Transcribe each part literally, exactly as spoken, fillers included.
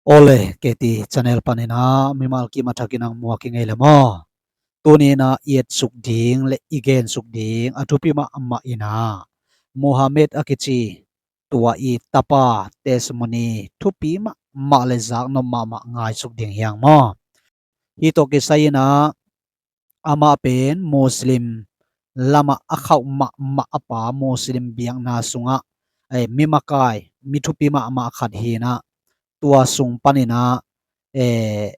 Awle, K T channel panin ah mimal kim a thakin ang muak hi ngei le maw? Tuni in ah i etsuk ding le i gensuk ding a thupi mahmah in ah Muhammad a kici tua i tapa testimony thupi mahmah le zaknop mahmah ngaisuk ding hi hang maw? Hih tawh kisai in ah amah pen Muslim lamah a khauh mahmah a pa, Muslim biakna sungah, eh, mi makai, mi thupi mahmah khat hi in ah, tua sung panin ah, eh,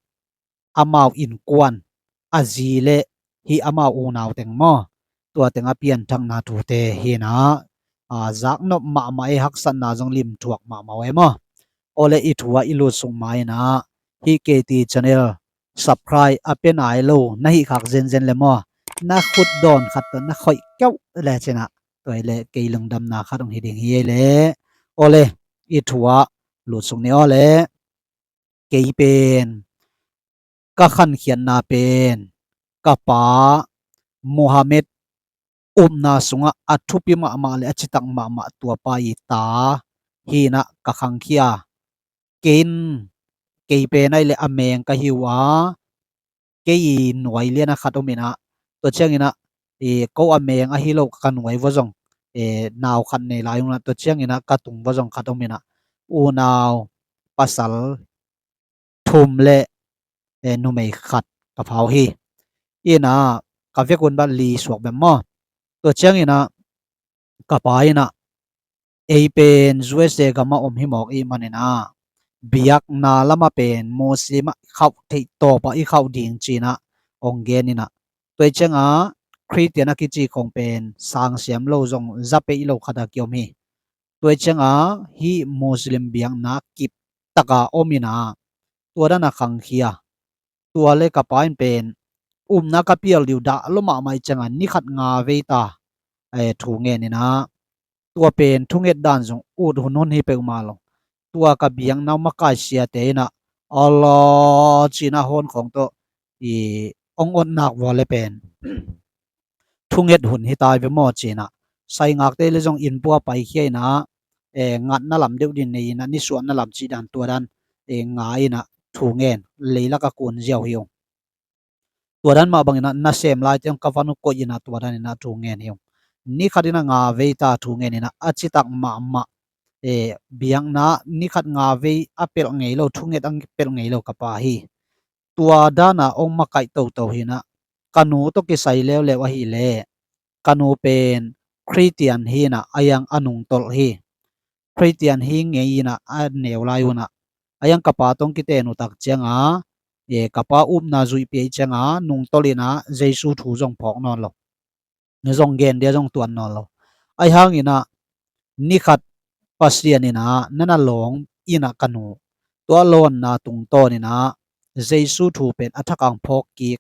amau innkuan, a zi le hih amau unau teng maw, tua teng a pianthakna thute hi in ah, a, zaknop mahmah e, haksatna zong limthuak mahmah e maw? Awle, i thu ah i lutsuk ma in ah, hih K T channel subscribe a pia nai lo na hih khak zenzen le maw, na khut dawn khat tawh na khoih keuh le cin ah, tua hi le kei lungdamna khat hong hi ding hi ei le. Awle, i thu ah lutsuk ni. Awle, kei pen ka khankhiatna pen ka pa Muhammad upna sungah a thupi mahmah le a citak mahmah tua pa i ta hi in ah ka khangkhia. Kei in, kei pen ai le a meng ka hi uh a, kei i nuai lian a khat om in ah, tua ciangin ah, i, ko a meng ahi lo ka nuai vua zong, e, nau khat nei lai un ah, tua ciangin ah ka tung vua zong khat om in ah, unau pasal thum le, eh, numei khat ka pha uh hi. In ah ka vekun bang li suak bek maw? Tua ciangin ah ka pa in ah, ei pen U S A gamah om hi mawk i hih manin ah, biakna lamah pen Muslim ah i khauh theih tawpah i khauh ding ci in ah hong gen in ah, tua hi ciangah Khristian a kici khong pen sang siam lo zong za peih lo khat a kiom hi. Tua hi ciangah hih Muslim biakna kip taka om in ah, tua dan a khangkhia. Tua le ka pa in pen upna ka pial ding uh dah lo mahmah hi ciangah ni khat nga vei ta, eh, thu ngen in ah, tua pen thunget dan zong ut hunhun hi peuhmah lo. Tua ka biakna uh makai siate in ah, Allah, ci in ah hawn khawng tawh i ong otnak vua le pen thunget hun hi tai ve maw, ci in ah, saingakte le zong inn pua paikhia in ah, eh, ngatna lam deuh din nei in ah, nisuahna lam cih dan tua dan, eh, nga in ah thu ngen, leilak a kun ziau hi ung. Tua dan mah bangin ah nasem laite hong ka van uh koih in ah tua dan in ah thu ngen hi ung. Ni khat in ah nga vei ta thu ngen in ah, a citak mahmah, eh, biakna ni khat nga vei a pelh ngei lo, thunget a pelh ngei lo ka pa hi. Tua dan a ong makaih toto hi in ah, ka nu tawh kisai leuleu ahih leh, ka nu pen Khristian hi in ah, a hiang a nungtolh hi. Khristian hi ngei in ah a neu lai un ah, a hiang ka pa tawh kiten uh tak ciangah, e, ka pa upna zuih pia i ciangah nungtolh in ah Jesu thu zong phawk nawn lo, zong gen dia zong tuan nawn lo. Ahi hangin ah ni khat Pasian in ah na na lawng in ah ka nu, tua lawnna tungtawn in ah Jesu thu pen a thak ang phawk kik,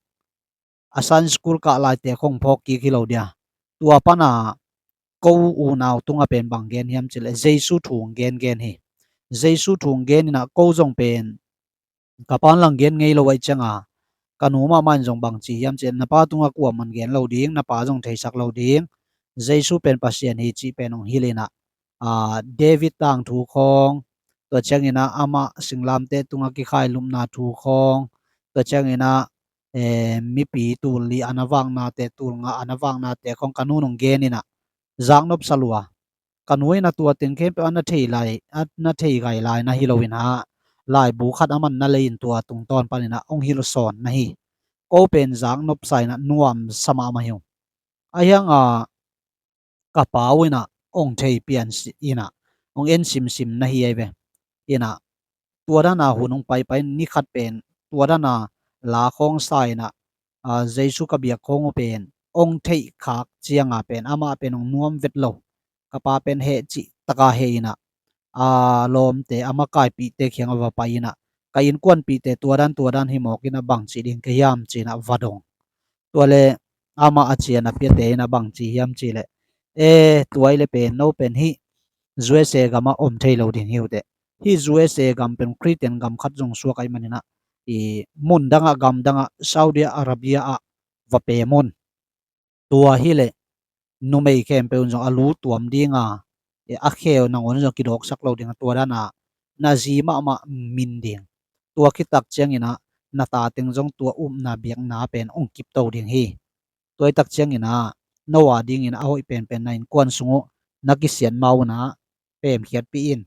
a Sunday school kah laite khong phawk kik hi lo dia. Tua pan a ko unau tungah pen bang gen hiam cih leh Jesu thu gengen hi. Jesu thu gen in ah ko zong pen ka pan lang gen ngei lo ahih ciangah, ka nu mahmah in zong bang ci hiam cih leh, na pa tungah kuaman gen lo ding, na pa zong theisak lo ding, Jesu pen Pasian hi cih pen hong hilh in ah, a, David tangthu khawng, tua ciangin ah amah singlamteh tungah kikhai lupna thu khawng, tua ciangin ah, eh, mipi tul li a na vaknate, tul nga a na vaknate khawng ka nu'n hong gen in ah, zaknop sa lua. Ka nu in ah tua teng khempeuh a na thei lai, a na thei gai lai na hi lo in ah, laibu khat aman na lei in tua tungtawn panin ah hong hilh sawn na hi. Ko pen zaknop sa in ah nuam sa mahmah hi ung. Ahi hangah ka pa uh in ah hong thei pian si-, in ah hong en simsim na hi ei ve. In ah tua dan a hun hong paipai in ni khat pen tua dan a la khawng sa in ah, a, Jesu ka biak khawng uh pen hong theih khak ciangah pen amah pen hong nuam vet lo. Ka pa pen heh cih taka heh in ah, a, lawmte a makaipihte kiangah va pai in ah, ka innkuanpihte tua dan tua dan hi mawk in ah bang ci ding ka hiam ci in ah va dong. Tua le amah a cian a piate in ah bang ci hiam cih leh, e, tua hi leh pen no pen hih U S A gamah om thei lo ding hi uh teh. Hih U S A gam pen Khristian gam khat zong suak ahih manin ah, i mun dangah, gam dangah, Saudi Arabia ah va pem un. Tua hi leh numei khempeuh in zong a lu tuam ding a, e, a kheu nangawn zong kidawksak lo ding a, tua dan a na zi mahmah min ding. Tua khit tak ciangin ah na ta teng zong tua upna biakna pen hong kipto ding hi. Tua hi tak ciangin ah no a dingin a hoih penpen na innkuan sung uh na kisiat ma un ah pemkhiatpih in,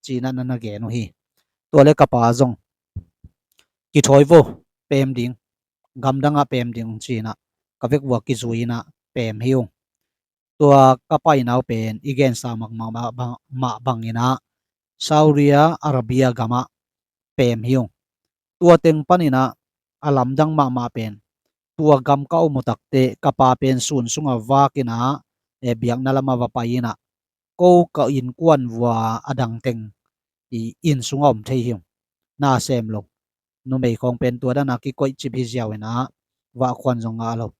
ci-in ah na na gen uh hi. Tua le ka pa zong, kithawi vo, pem ding, gamdang ah pem ding, ci-in ah ka vekun ah kizui-in ah pem hi ung. Tua ka pai nau pen i gensa mahmah bangin ah Saudi Arabia gamah pem hi ung. Tua teng panin ah a lamdang mahmah pen, tua gam ka om uh takteh ka pa pen sun sungah vakin ah, eh, biakna lamah va pai-in ah, ko ka innkuan vua a dang teng i inn sungah om thei hi ung. Na sem lo. Numei khawng pen tua dan a kikoih cip hi ziau-in ah vahkhuan zong ngah lo.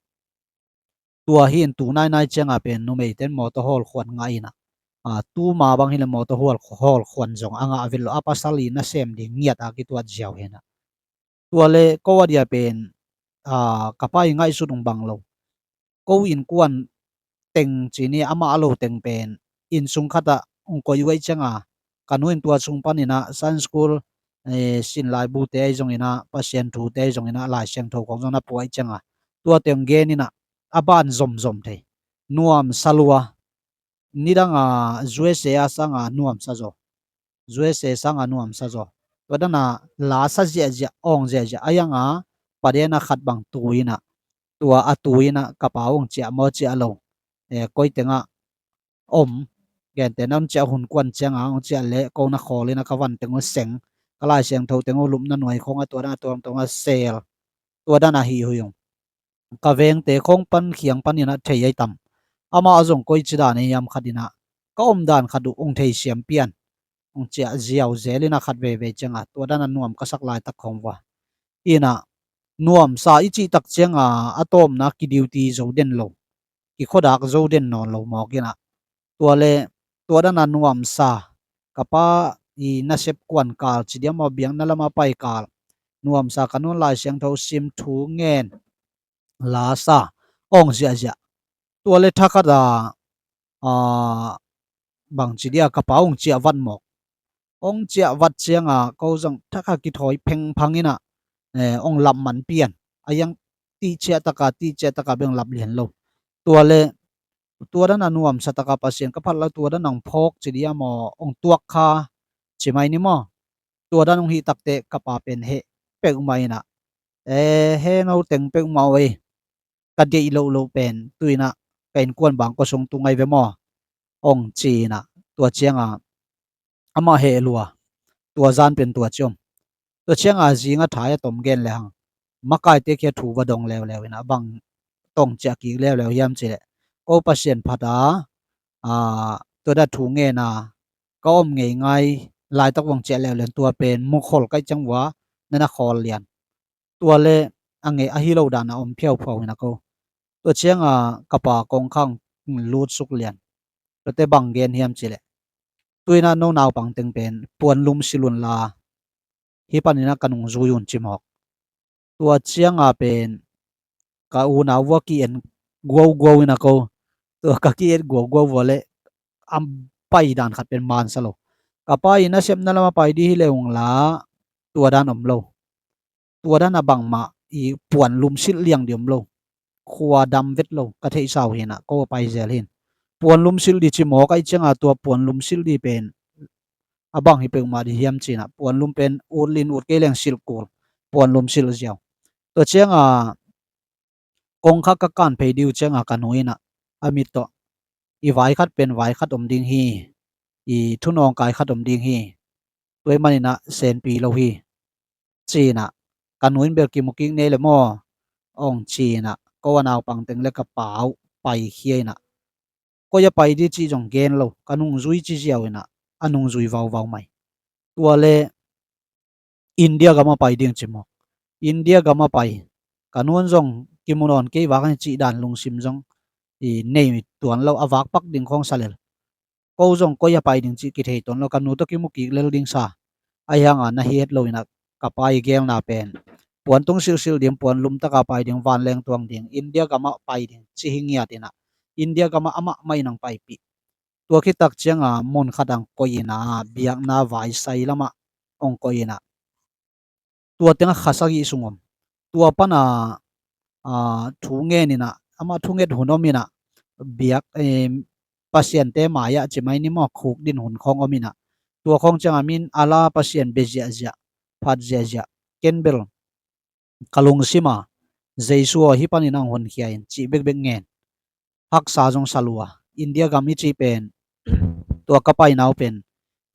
Tua hi in tu nainai ciangah pen numeite'n mawtaw hawlkhuan ngah in ah, a, tuma bang hi leh mawtaw hawl, hawlkhuan zong a ngah vet lo, a pasal i nasem ding ngiat a kituat ziau hi in ah. Tua le ko a dia pen, a, ka pa i ngaihsut ung bang lo. Ko innkuan teng ci ni, amah a lo teng pen inn sung khatah hong koih uh ahih ciangah, ka nu in tua sung panin ah Sunday school, eh, sin laibute ahi zongin ah, Pasian thute ahi zongin ah, Lai Siangtho khawng zong na pua ahih ciangah, tua teng gen in ah, a ban zomzom thei. Nuamsa lua. Nidang a U S A a sangah nuamsa zaw. U S A sangah nuamsa zaw. Tua dan a lasa ziahziah, awng ziahziah. A yang a paden a khat bang tu in ah, tua a tu in ah ka pa hong ciah maw ciah lo, eh, koi tengah om, gentehna hong ciah hun kuan ciangah hong ciah leh ko na khawl in ah ka van teng uh seng, ka Lai Siangtho teng uh lupna nuai khawng a tua dan a tuamtuam a sel. Tua dan a hi uh hi ung. Ka vengte khawng pan khiang panin ah thei ahi tam. Amah zong koici dan ahi hiam khat in ah, ka omdan khat uh hong theisiam pian, hong ciah ziau zel in ah khat veivei ciangah tua dan a nuam ka sak laitak khawng vua. In ah nuamsa i cih tak ciangah a tawpna kiduty zo den lo, kikhuadak zo den nawn lo mawk in ah, tua le tua dan a nuamsa, ka pa i nasep kuan kal ci diam aw, biakna lamah pai kal, nuamsa ka nu'n Lai Siangtho sim, thu ngen, lasa, awng ziahziah. Tua le thakhat a, a, bangci dia ka pa hong ciah vat mawk. Hong ciah vat ciangah ko zong thakhat kithawi phengphang in ah, eh, hong lap man pian. A yang tihciah taka, tihciah taka beng lap lian lo. Tua le tua dan a nuamsa taka Pasian ka phat lo, tua dan hong phawk ci dia maw, hong tuak kha ci mai ni maw. Tua dan hong hih takteh ka pa pen heh peuhmah in ah, eh, heh no teng peuhmah uh ei, ka deih lohloh pen tu in ah ka innkuan bangkua sung tu ngai ve maw, hong ci in ah, tua ciangah amah heh lua. Tua zan pen tua ci om. Tua ciangah zingah thai a tom gen le hang, makaite kiang thu va dong leuleu in ah, bang tawh hong ciah kik leuleu hiam cih leh, ko Pasian phat a, a, tua dan a thu ngen a ka om ngeingai laitak hong ciah leuleu in, tua pen mukhol ka hih ciang vua na na khawl lian. Tua le a ngei ahi lo dan a om phiauphiau in ah ko. Tua ciangah ka pa kongkhak hong lutsuk lian. Tuate bang gen hiam cih leh, tu in ah no naupang teng pen puanlum silh un la, hih panin ah ka nungzui un ci mawk. Tua ciangah pen ka unau vua ki-en guauguau in ah ko. Tua ka ki-et guauguau vua le a pai dan khat pen mansa lo. Ka pa i nasepna lamah pai dih hi le ung la, tua dan om lo. Tua dan a bangmah i puanlum silh liang dih om lo. Khua dam vet lo, ka theihsa uh hi in ah ko a pai zel hi in. Puanlum silh dih ci mawk ahih ciangah tua puanlum silh dih pen a bang hi peuhmah dih hiam ci in ah, puanlum pen ut lin ut kei leng silh kul, puanlum silh ziau. Tua ciangah kongkhak ka kan phei dih uh ciangah ka nu in ah a mit tawh, i vai khat pen vai khat om ding hi, i thunawngkai khat om ding hi, tua ahih manin ah senpi lo hi, ci in ah, ka nu in bel kimu kik ni ei le maw, hong ci in ah ko a naupang teng le ka pa uh paikhia in ah, koi a pai dih cih zong gen lo, ka nungzui ci ziau in ah a nungzui vauvau mai. Tua le India gamah pai ding ci mawk. India gamah pai, ka nu'n zong kimu nawn kei vak hi cih dan lungsim zong i nei tuan lo, a vakpak ding khawng sa lel. Ko zong koi a pai ding cih kithei tuan lo, ka nu tawh kimu kik lel ding sa. Ahi hangah na hi het lo in ah ka pa i gelna pen puan tung silhsilh ding, puanlum taka pai ding, vanleng tuang ding, India gamah pai ding ci hi ngiat in ah, India gamah amah mah in hong paipih. Tua khit tak ciangah mun khat ah hong koih in ah, biakna vaisai lamah hong koih in ah, Tua teng a kha sagih sung om. Tua pana, a, thu ngen inah, amah thunget hun om inah, biak, em, pasiante mai-ah ci mai ni maw, khukdin hun khawng om inah. Tua khawng ciangah min a la pasian bia ziahziah, phat ziahziah. Ken bel ka lungsima, Jesu aw, hih panin ang honkhia in, cih bekbek ngen. Haksa zong sa lua. India gam i cih pen, tua ka paina uh pen,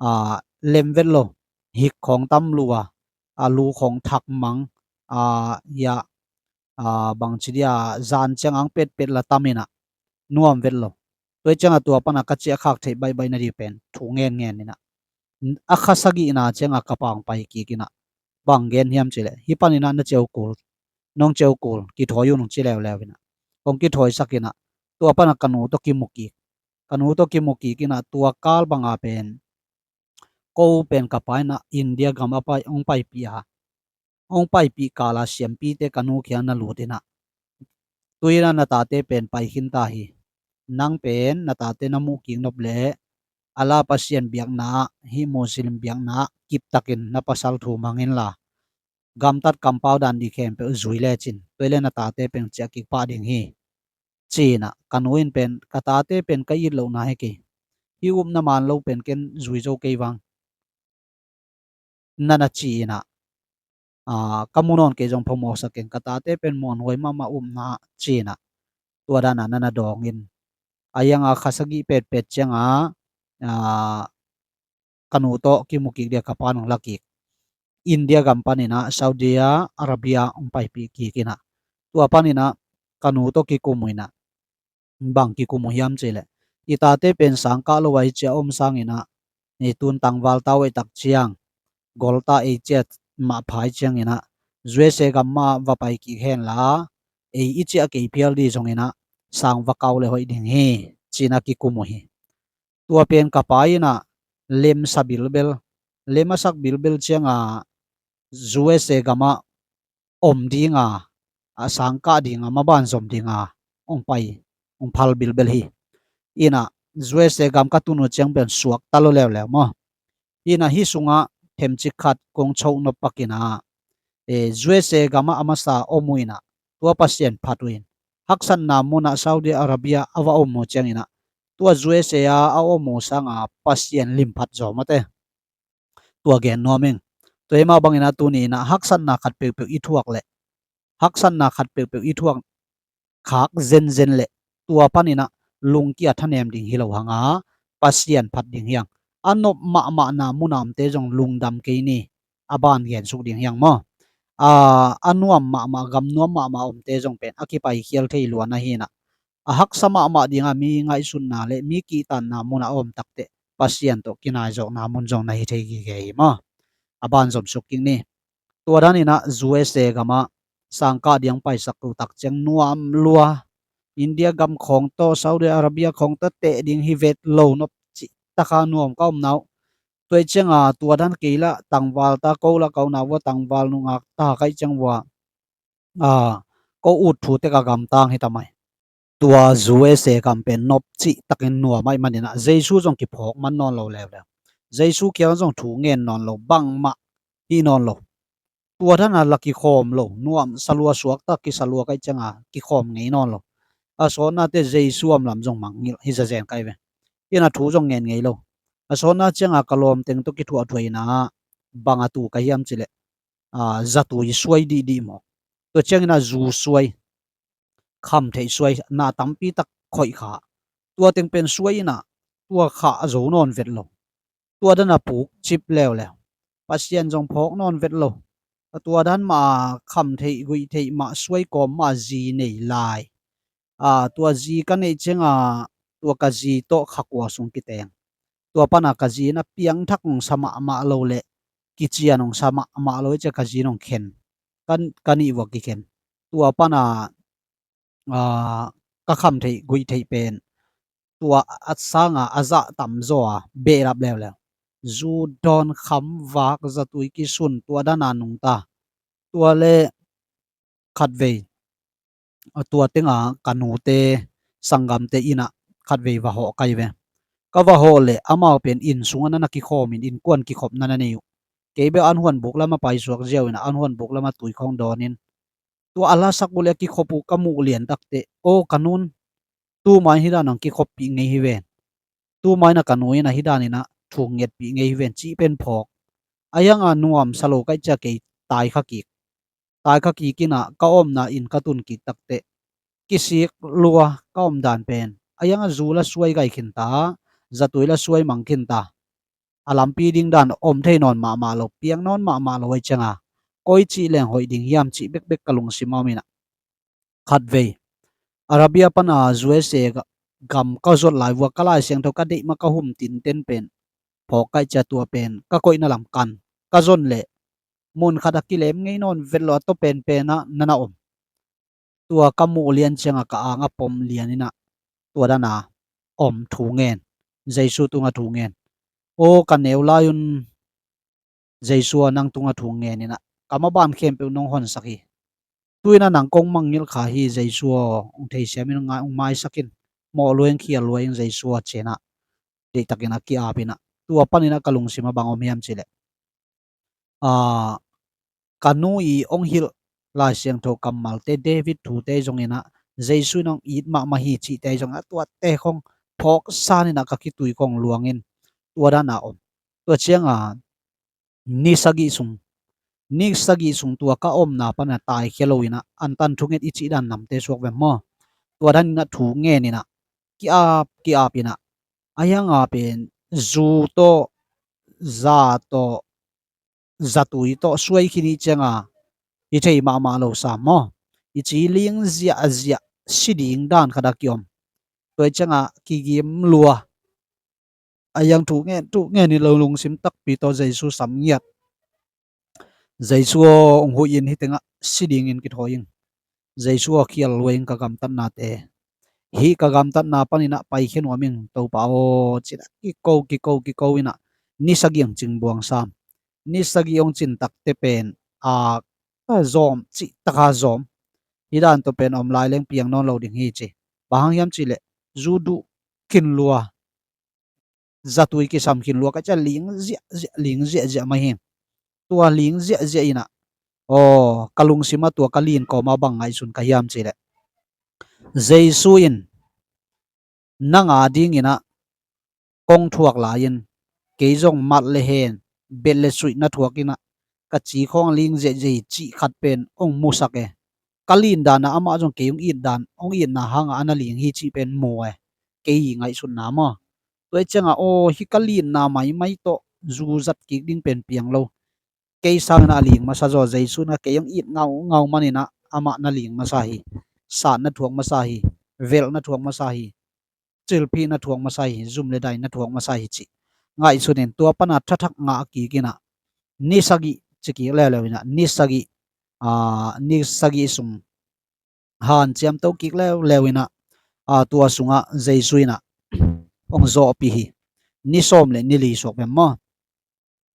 a, lem vet lo. Hik khawng tam lua, a, lu khawng thak mang, a, ya, a, bangci dia, zan ciang ang petpet la tam inah, nuam vet lo. Tua ciangah tua pana ka ciah khak theih baihbaih nading pen thu ngen ngen inah, a kha sagihna ciangah ka pang pai kik inah, bang gen hiam cileh, hih paninah na ciau kul, nong ciau kul, kithawi un, nong ci leuleu inah. Kong kithawisak inah, tua pana ka nu tawh kimu kik. Ka nu tawh kimu kik inah, tua kal banga pen, ko pen ka pa inah India gam a pai, hong paipih a, hong paipih kala siampite ka nu kiang na lut inah, tu inah na tate pen pai khin ta hi. Nang pen na tate na muh kik nop leh, a la pasian biakna, hih Muslim biakna, kiptakin na pasal thu mang inla, gamtat kampau dan dih khempeuh zui lecin, tua le na tate pen ciah kik pah ding hi, ci inah, ka nu in pen, ka tate pen ka it lohna hi kei. Hih upna man lo pen ken zui zo kei vang, na na ci inah, a, ka mu nawn kei zong phamawhsak keng, ka tate pen muanhuai mahmah upna, ci inah, tua danah na na dawng in. A ianga kha sagih petpet cianga, a, ka nu tawh kimu kik dia ka pa nong la kik. India gam paninah Saudi Arabia hong paipih kik inah, tua paninah ka nu tawh kikum uh inah, bang kikum uh hiam cileh, i tate pen sangkah lo a i ciah om sanginah, i tun tangval ta uh ei tak ciang, gol ta ei ciah mah phai cianginah, U S A gam mah va pai kik henla, ei i ciah kei phial dih zonginah, sang va kau le hoih ding hi, ci inah kikum uh hi. Tua pen ka pa inah lemsa bilbel, lem a sak bilbel cianga U S A gamah om dinga, a sangkah dinga, maban zom dinga, hong pai, hong phal bilbel hi. Inah U S A gam ka tun uh ciang pen suakta lo leuleu maw. Inah hih sungah themcik khat kong choh nop pak inah, e, U S A gamah a masa om uh inah, tua pasian phat uh in, haksatna munah Saudi Arabia a va om uh cianginah, tua U S A a a om uh sanga pasian limphat zaw mate. Tua gen nuam ing. Tua himah banginah tuni inah haksatna khat peuhpeuh i thuak leh, haksatna khat peuhpeuh i thuak khak zenzen leh, tua paninah lungkia thanem ding hi lo hanga, pasian phat ding hiang. A nop mahmahna muna omte zong lungdam kei ni, a ban gensuk ding hiang maw. A, a nuam mahmah, gam nuam mahmah omte zong pen a kipaikhial thei luan ahi inah, a haksa mahmah dinga mi ngaihsutna le mi kihtanna muna a om takteh, pasian tawh kinaizawkna mun zong na hi thei gige hi maw. A ban zomsuk kik ni. Tua daninah U S A gamah sangkah ding paisak uh tak ciang nuam lua, India gam khawng tawh, Saudi Arabia khawng tawh teh ding hi vet lo nop cih taka nuam ka omna uh. Tua ih cianga tua dan kei lah tangval ta, ko lah ka omna uh a tangval nungak ta ka ih ciang uh a, a, ko ut thu tek a gamtang hi ta mai. Tua U S A gam pen nop cih takin nuam ahih maninah Jesu zong kiphawk man nawn lo leuleu. Jesu kiang zong thu ngen nawn lo, bangmah hi nawn lo. Tua dana la kikhawm lo, nuam salua suakta kisalua ka ih cianga kikhawm ngei nawn lo. A sawtnate Jesu om lam zong mangngilh hi zazen ka ih ve. Inah thu zong ngen ngei lo. A sawtna cianga ka lawmteng tawh kithuahthuah inah bang a tu ka hiam cileh, a, zatui suai dihdih maw. Tua cianginah zu suai, khamtheih suai, na tampi tak khoih kha. Tua teng pen suai inah tua khah a zo nawn vet lo. Tua dana puk cip leuleu. Pasian zong phawk nawn vet lo. A tua dan mah a khamtheih guihtheih mah suai kawm mah a zi nei lai. A, tua zi ka neih cianga tua ka zi tawh kha kua sung kiteng. Tua pana ka zi na piangthak nong sa mahmah lo leh kician nong sa mahmah lo ih cia ka zi nong khen. Ka, ka nih vua kikhen. Tua pana, a, ka khamtheih guihtheih pen tua a sanga a zah tamzaw a behlap leuleu. Zu dawn, kham vak, zatui kisun, tua dana nungta. Tua le khatvei, a, tua tenga ka nute sanggamte innah khatvei va hawh ka ih ve. Ka va hawh leh amau pen inn sungah na na kikhawmin innkuan kikhopna na nei uh. Kei bek an huan buk lama paisuak ziau in ah an huan buk lama tui khawng dawnin, tua a lasak uh le a kikhop uh ka muh lian takteh, aw ka nun, tuma in hih dan hong kikhoppih ngei hi ven. Tuma in ah ka nu in ah hih dan in ah thu ngetpih ngei hi ven cih pen phawk. A hiang a nuamsa lo kaih cia kei tai kha kik. Tai kha kik in ah ka omna inn ka tun kik takteh, kisik lua ka om dan pen. A hiang a zu la suai gai khin ta, zatui la suai mang khin ta. A lampi ding dan om thei nawn mahmah lo, piang nawn mahmah lo ahi cianga, koi cih leng hoih ding hiam cih bekbek ka lungsim a om in ah. Khatvei Arabia pana U S A ga-, gam ka zuat lai vua ka Lai Siangtho ka deih ma ka hum tinten pen, phawk kaih cia tua pen ka koihna lam kan ka zon leh, mun khat a kilem ngei nawn vet lo a tua penpen ah na na om. Tua ka muh lian cianga ka anga pom lian in ah tua dan a om thu ngen. Jesu tunga thu ngen. Aw ka neu lai un Jesu aw nang tunga thu ngen in ah ka maban khempeuh nong honsak hi. Tu in ah nang kong mangngilh kha hi Jesu aw, hong theisiam in, hong ngai, hong maisak in, mawh lua in, khial lua in Jesu aw ci in ah deihtakin a ki-ap in ah, tua panin ah ka lungsim a bang om hiam cih leh, aa, ka nu i hong hilh Lai Siangtho kammalte, David thute zong in ah, Jesu in hong it mahmah hi cihte zong in ah, tuate khong phawk san in ah ka khitui khong luang in, tua dan a om. Tua cianga ni sagih sung, ni sagih sung tua ka omna pana taikhia lo in ah, antan thunget i cih dan namte suak ve maw? Tua dan in ah thu ngen in ah, ki-ap, ki-ap in ah, a hiang a pen zu tawh, za tawh, zatui tawh suai khin i cianga, i thei mahmah lo sam maw? I ci ling ziahziah, si ding dan khat a kiom. Tua i cianga kigim lua. A hiang thu ngen, thu ngen in lo lungsim takpi tawh Jesu sam ngiat. Jesu aw hong huih in, hih tengah si dingin kithawi ing. Jesu aw khial lua ing ka gamtatnate. Hih ka gamtatna panin ah paikhia nuam ing Topa aw ci in ah kiko, kiko, kiko in ah ni sagih hong cing buang sam. Ni sagih hong cin takte pen a, a zawm, cih taka zawm. Hih dan tawh pen om lai leng piang nawn lo ding hi ci. Bang hang hiam cih leh, zu duh khin lua, zatui kisam khin lua ka cia ling ziahziah, ling ziahziah mah hi. Tua ling ziahziah in ah, aw, ka lungsim ah tua ka lin kawma bang ngaihsun ka hiam cih leh, Jesu in nang a ding in ah kong thuak lai in, kei zong mat le hen, bet le suih na thuak in ah, ka ci khawng ling ziahziah hi cih khat pen hong musak e. Ka lin dan ah amah zong kei hong it dan, hong itna hang ah a na ling hi cih pen mu e. Kei i ngaihsutna maw? Tua i cianga, aw, hih ka linna maimai tawh zu zat kik ding pen piang lo. Kei sangin a ling masa zaw, Jesu in ah kei hong it ngaungau manin ah amah na ling masa hi. Sat na thuak masa hi. Velh na thuak masa hi. Cilphih na thuak masa hi. Zum le dai na thuak masa hi cih ngaihsun in, tua pana thathak ngah kik in ah, ni sagih ci kik leuleu in ah, ni sagih, aa, ni sagih sung hanciam to kik leuleu in ah, aa, tua sungah Jesu in ah hong zawhpih hi. Ni sawm le ni li suak bem maw?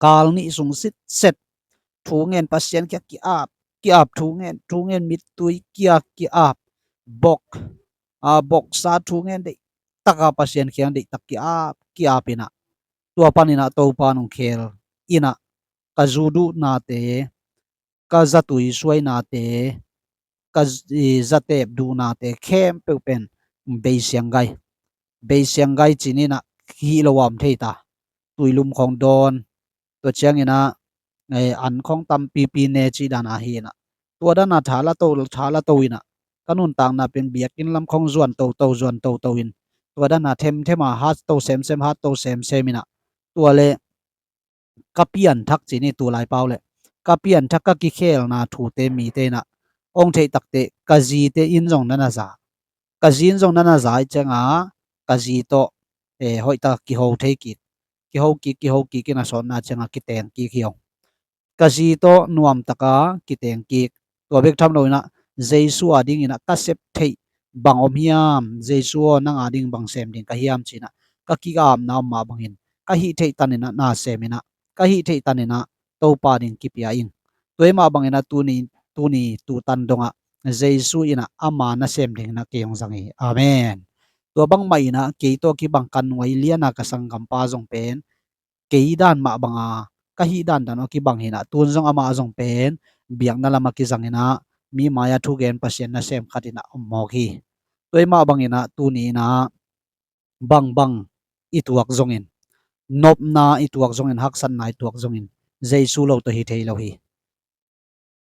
Kal nih sung sitset thu ngen, Pasian kiang ki-ap, ki-ap thu ngen, thu ngen, mittui kia ki-ap, bok, aa, boksa thu ngen, deihtaka Pasian kiang deihtak ki-ap, ki-ap in ah, tua panin ah Topa in hong khel in ah, ka zu duhnate, ka zatui suainate, ka z-, i, zatep duhnate khempeuh pen beisiang gai. Beisiang gai ci-in ah hih lo a om thei ta. Tuilum khawng dawn. Tua ciangin ah, eh, an khawng tampipi ne cih dan ahi in ah, tua dan a tha la to, tha la to in ah, ka nuntakna pen biakinn lam khawng zuan toto, zuan toto in, tua dan a themthem a hat to semsem, hat to semsem in ah, tua le ka pianthak ci ni, tu lai pau le ka pianthak, ka kikhelna thute mite in ah hong theih takteh, ka zite in zong na na za. Ka zi in zong na na za i cianga, ka zi tawh, eh, hoihtak kiho thei kik, kiho kik, kiho kik in a sawtna cianga kiteng kik hi ung. Ka zi tawh nuamtaka kiteng kik. Tua bek tham lo in ah, Jesu a dingin ah ka sep theih bang om hiam, Jesu aw, nang a ding bang sem ding ka hiam ci-in ah, ka kikapna om mah bangin, ka hih theih tanin ah na sem in ah, ka hih theih tanin ah Topa ding kipia ing. Tua mah bangin ah tuni, tuni tutan dongah Jesu in ah ama nasem dingin ah kei hong zang hi. Amen. Tua bangmah in ah kei tawh kibang ka nuai liana ka sanggampa zong pen, kei dan mah banga ka hih dandan a kibang hi in ah, tun zong amah zong pen biakna lam a kizang in ah, mi mai-ah thugen Pasian nasem khat in ah om mawk hi. Tua ahih mah bangin ah tuni in ah bangbang i tuak zongin, nopna i tuak zongin, haksatna i tuak zongin, Jesu lo tawh hi thei lo hi.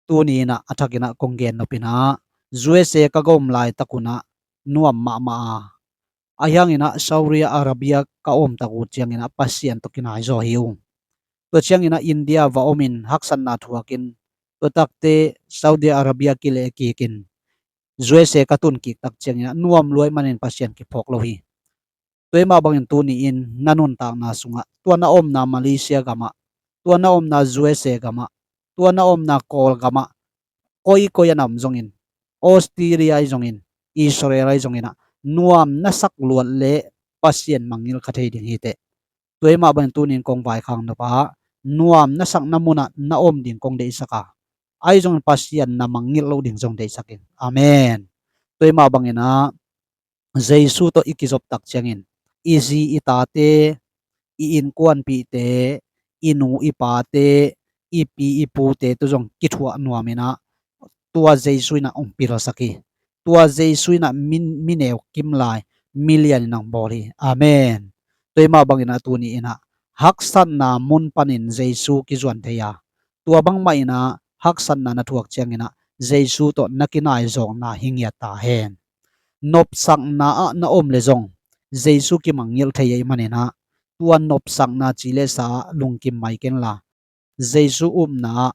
Tuni in ah a thak in ah kong gen nop in ah, U S A ka gawm laitak un ah nuam mahmah a, ahi hangin ah Saudi Arabia ka om tak uh ciangin ah Pasian tawh kinai zaw hi ung. Tua ciangin ah India va omin haksatna thuakin, tua takte Saudi Arabia kileh kikin, U S A ka tun kik tak ciangin ah nuam lua ahih manin Pasian kiphawk lo hi. Tua ahih mah bangin tuni in na nuntakna sungah, tua na omna Malaysia gamah, tua na omna U S A gamah, tua na omna Kawlgamah, koikoi a na om zongin, Australia ahi zongin, Israel ahi zongin ah, nuam na sak luat leh Pasian mangngilh kha thei ding hi teh. Tua ahih mah bangin tuni in kong vaikhak nop a, nuam na sakna munah na om ding kong deihsak a, ahi zongin Pasian na mangngilh loh ding zong deihsak in. Amen. Tua ahih mah bangin ah Jesu tawh i kizop tak ciangin, i zi i tate, i innkuanpihte, i nu i pate, i pi i pute tawh zong kithuah nuam in ah, tua Jesu in ah hong pilsak hi. Tua Jesu in ah mi, mi neu kim lai, mi lian in ah hong bawl hi. Amen. Tua ahih mah bangin ah tuni in ah haksatna mun panin Jesu kizuan thei a, tua bangmah in ah haksatna na thuak ciangin ah Jesu tawh na kinai zawkna hi ngiat ta hen. Nopsakna ah na om leh zong Jesu kimangngilh thei ahih manin ah, tua nopsakna ci le sa ah lungkim mai kenla, Jesu upna ah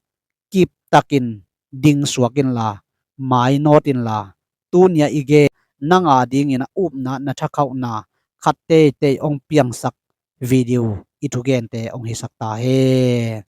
kiptakin dingsuak inla, mainawt inla, tuni a i gen nang a dingin a upna, na thakhauhna khat teitei hong piangsak video i thugente hong hisak ta hen.